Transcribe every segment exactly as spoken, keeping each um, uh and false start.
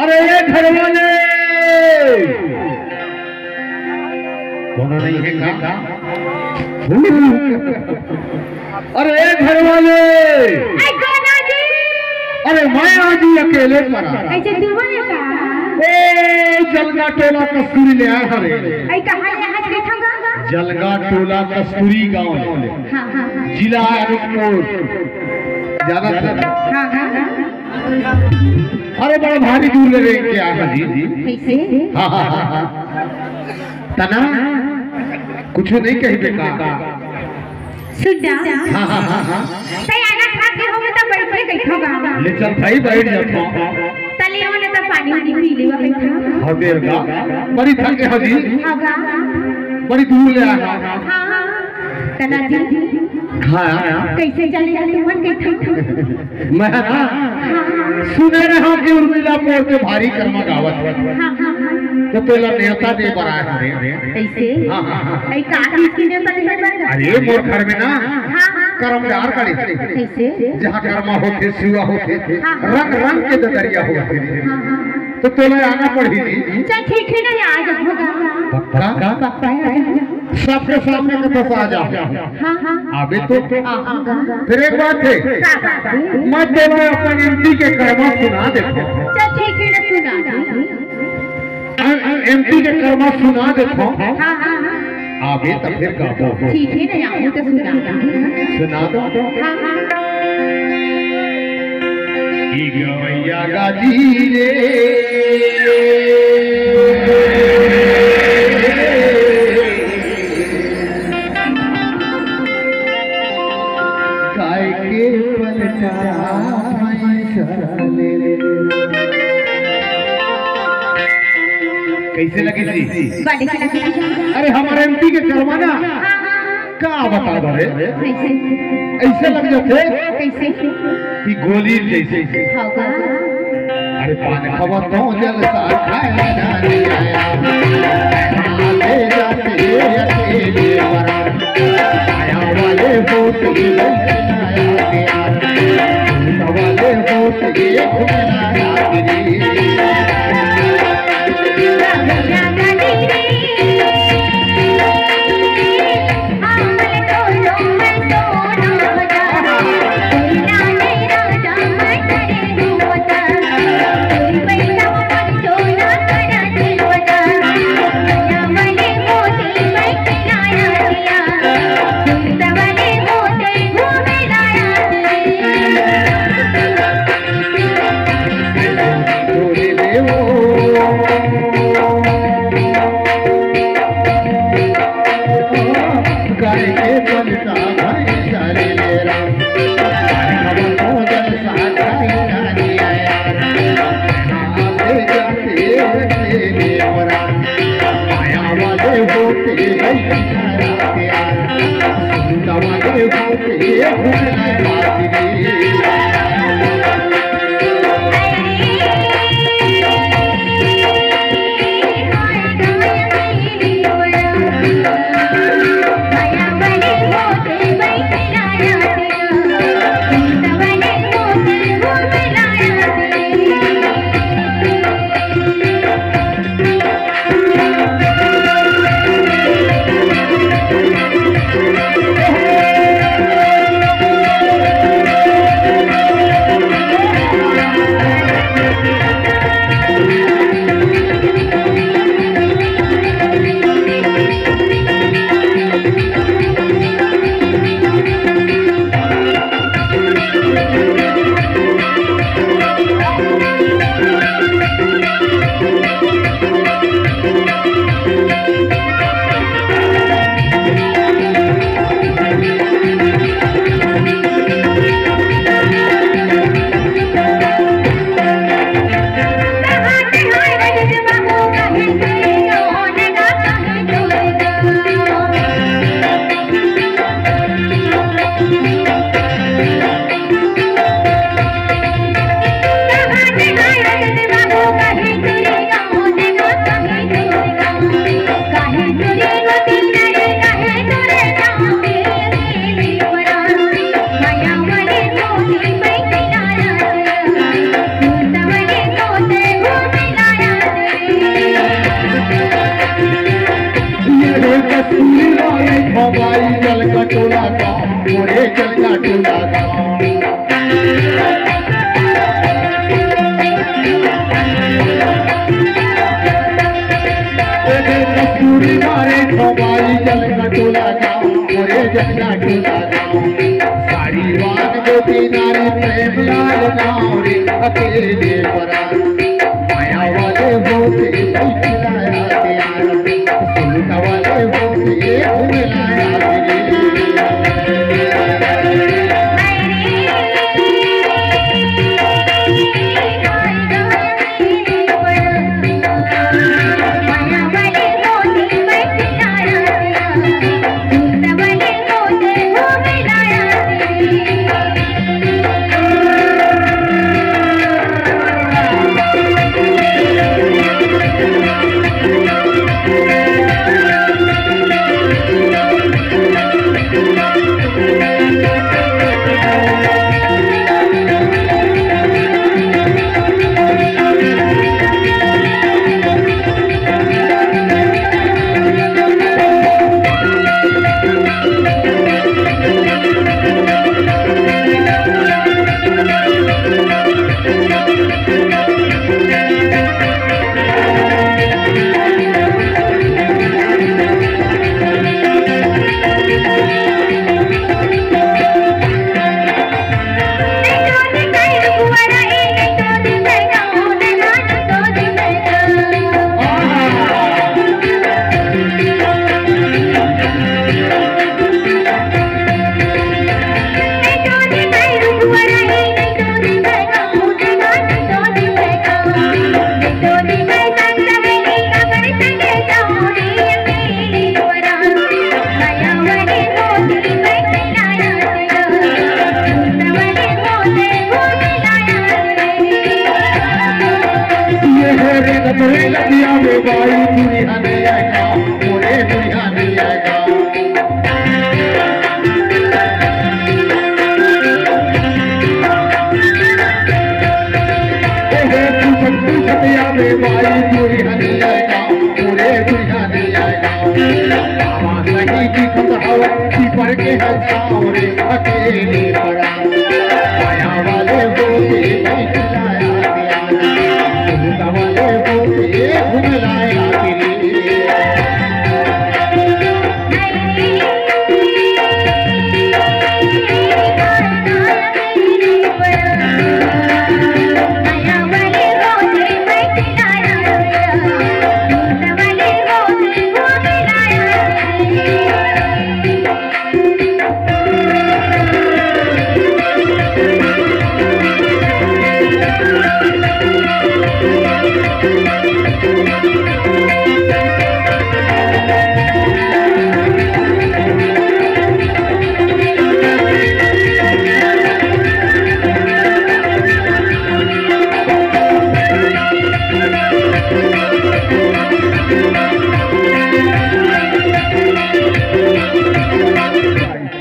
अरे ये घर वाले, कोनो नहीं है का? अरे ए घर वाले, अरे गोना जी। अरे मैं आज ही अकेले परा। ऐसे तू बने का? ए जलगा टोला कस्तूरी ले आए हरे। ऐ कहाँ ले आज बैठा गा? जलगा टोला कस्तूरी गांव ले। हाँ, हाँ, हाँ। जिला अनूपपुर। जाना था? हाँ, हाँ, हाँ। अरे बड़ा भारी दूर ले रहे क्या है जी? कैसे? हाँ, हाँ, हाँ, हाँ। तना कुछ नहीं कही बेटा। सुन जा। हाँ, हाँ, हाँ, हाँ। तै आना खा के होगे त बैठ के कहिथो गा। ले चल भाई, बैठ जाथो। तले होने त पानी उनी पी लेवा कहिथो। हाँ, देर का। बड़ी थक गए हजी। हाँ गा। बड़ी दूर ले आया। हाँ, हाँ। तना जी। हाँ। कैसे चले जा तुमन कहिथो? मैं ना हाँ, हाँ। सुने रहा कि उर्मिला मोर के भारी करमा गावत। हाँ, हाँ, हाँ। तो तेला नेवता दे बर आए हरे। कैसे? हाँ, हाँ, हाँ। ऐ का चीज की नेवता दे बर? अरे मोर घर में ना हाँ, हाँ। कर्मदार खड़े। कैसे? जहाँ कर्मा होथे, सेवा होथे, हाँ, हाँ। रंग रंग के ददरिया होथे। हाँ, हाँ। तो तोला आना पड़ही जी। चल ठीक है ना, आ जाऊंगा। पक्का? पक्का है। सबके सामने के पास आ जाओ। हाँ, हाँ। अबे तो हाँ, हाँ। फिर एक बात है, का बात है? मैं तेला अपन एमपी के कर्मा सुना देता हूँ। चल ठीक है ना, सुना दे। एमपी के कर्मा सुना देता हूँ। हाँ, हाँ, हाँ। आबे त फिर गाबो। ठीक है ना, आबे त सुना दे। सुना दो। हाँ, हाँ। ई गवैया गाजी रे। गाय के पलटा भैंसा ले रे। कैसे लगे जी? बड़े से लगे। अरे हमारे एमपी के करवाना। हाँ, हाँ, हाँ। का बता दो रे? कैसे? ऐसे लग जाथे कैसे? कि गोली जैसे। हाँ का? अरे पान खावा तो जलसा खाए जाने आया। आते जाते अकेले वरा। आया वाले होत ही नहीं आया यार। वाले होत ही नहीं आया तेरी। मोरे जलगा टोला गाँव। ए रे कस्तूरी मारे खवाई जलगा टोला गाँव, मोरे जलगा टोला गाँव। साड़ी बान गोपी नारी प्रेम लाल गाँव रे, अकेले परा। माया वाले होते बैठलाया प्यार, सुनता वाले होते घुमलाया रे। ये है रे गतरे लगिया रे बाई, दुनिया नहीं आएगा, मोरे दुनिया नहीं आएगा। ए हे पूछत पूछत या रे बाई, दुनिया नहीं आएगा, मोरे दुनिया नहीं आएगा। बाबा सही की खबर हवा, की पर के है छाव रे, अकेले पड़ा। माया वाले होते नहीं खिलाया प्यार, सुनता वाले होते घुमलाया तेरे।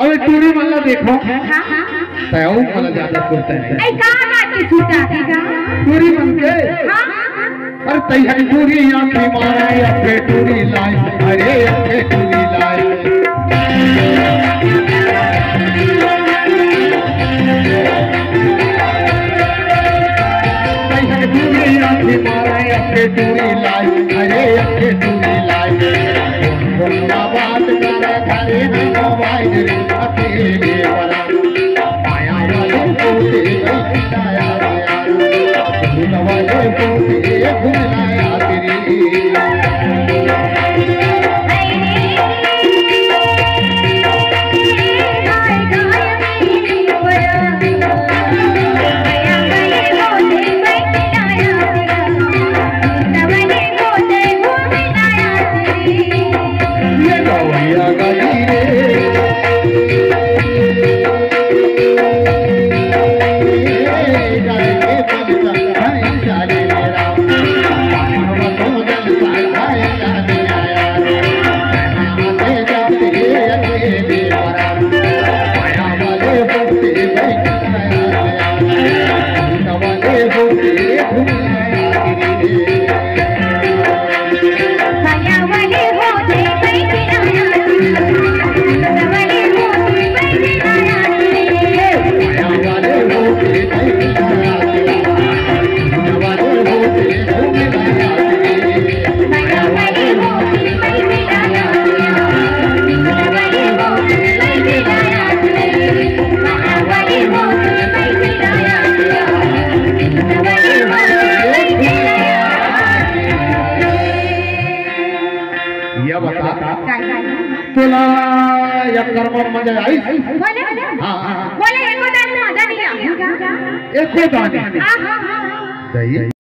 अबे टूरी मन ला देखो, हाँ, हाँ। तय अउ मन ला ज्यादा सुनता है। ऐ का बात की छुट्टा थी का? टूरी मन के? हाँ, हाँ, हाँ। अरे तैहन टूरी आँखी मारा या फेर टूरी लाई, अरे या फेर टूरी लाई। तैहन टूरी आँखी मारा या फेर टूरी लाई, अरे या फेर टूरी लाई। कोन कोन बात करे घरे ना मोबाइल रे, अकेले वाला। माया वाले होते नहीं खिलाया रे यार, भूत वाले होते घुमलाया तेरी। ये गौरिया गली रे। मजा आइस? बोले, हाँ, हाँ। बोले, एको दान मजा नहीं आया। एको दान नहीं। हाँ, हाँ, हाँ। सही।